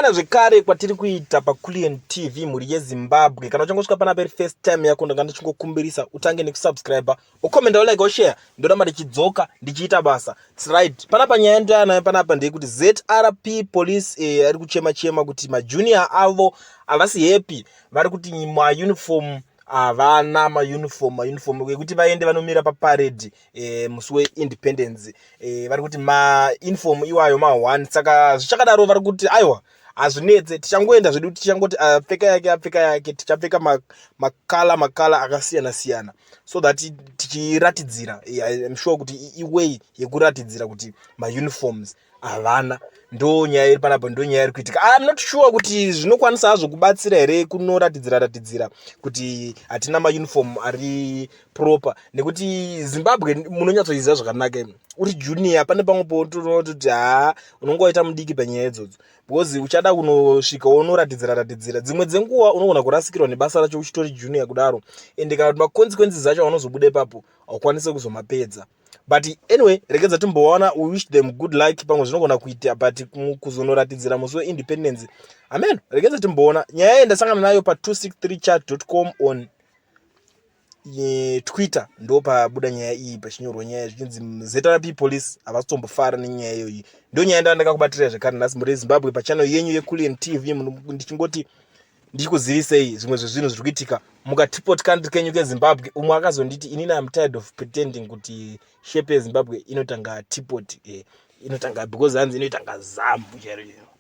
Kusangana zvekare kwatiri kuita paCulian TV, mhuri yeZimbabwe. Kana uchangosvika panapa iri first time yako, ndanga ndichingokumbirisa utange nekusubscribe, ukomenda, ulike, ushare. Ndoramba ndichidzoka ndichiita basa. It's right. Panapa nyaya ndanayo panapa ndeyekuti ZRP police ari kuchema chema kuti majunior avo havasi happy. Vari kuti mauniform havana, mauniform ekuti vaende vanomira paparade musi weindependence. Vari kuti mauniform iwayo ma1. Saka zvichakadaro, vari kuti aiwa, hazvinetse, tichangoenda zvedu, tichangoti apfeka yake, apfeka yake, tichapfeka macolour akasiyana siyana so that tichiratidzira. I'm sure kuti iway yekuratidzira kuti mauniforms havana. Ndo nyaya iri panapa, ndo nyaya iri kuitika. I'm not sure kuti zvinokwanisa hazvo kubatsira here kunoratidzira ratidzira kuti hatina mauniform ari proper, nekuti Zimbabwe munonyatsoiziva zvakanaka. Imi uri junior, pane pamwe potonoti haa, unonge waita mudiki panyaya idzodzo, because uchada kunosvika wonoratidzira ratidzira, dzimwe dzenguva unogona kurasikirwa nebasa racho uchitori junior kudaro. Ende kana kuti maconsequences acho anozobuda ipapo, haukwanisi kuzomapedza. But anyway, regedza timboona. We wish them good luck, pamwe zvinogona kuita, but kuzonoratidzira musi weindependence, amen. Regedza timboona nyaya iyi ndasangana nayo pa263 chat.com on Twitter. Ndo pabuda nyaya iyi, pachinyorwa nyaya zvichinzi ZRP police havasitombofara nenyaya iyoyi. Ndo nyaya ndaa ndakakubatirai zvekare nhasi, muri Zimbabwe, pachannel yenyu yeCulian TV, ndichingoti ndichikuzivisei zvimwe zvezvinhu zviri kuitika mukateapot country kenyu keZimbabwe. Umwe akazonditi, "Inini am tired of pretending kuti shape yeZimbabwe inotanga teapot, inotanga because hanzi inoitanga zambu chairo chairo."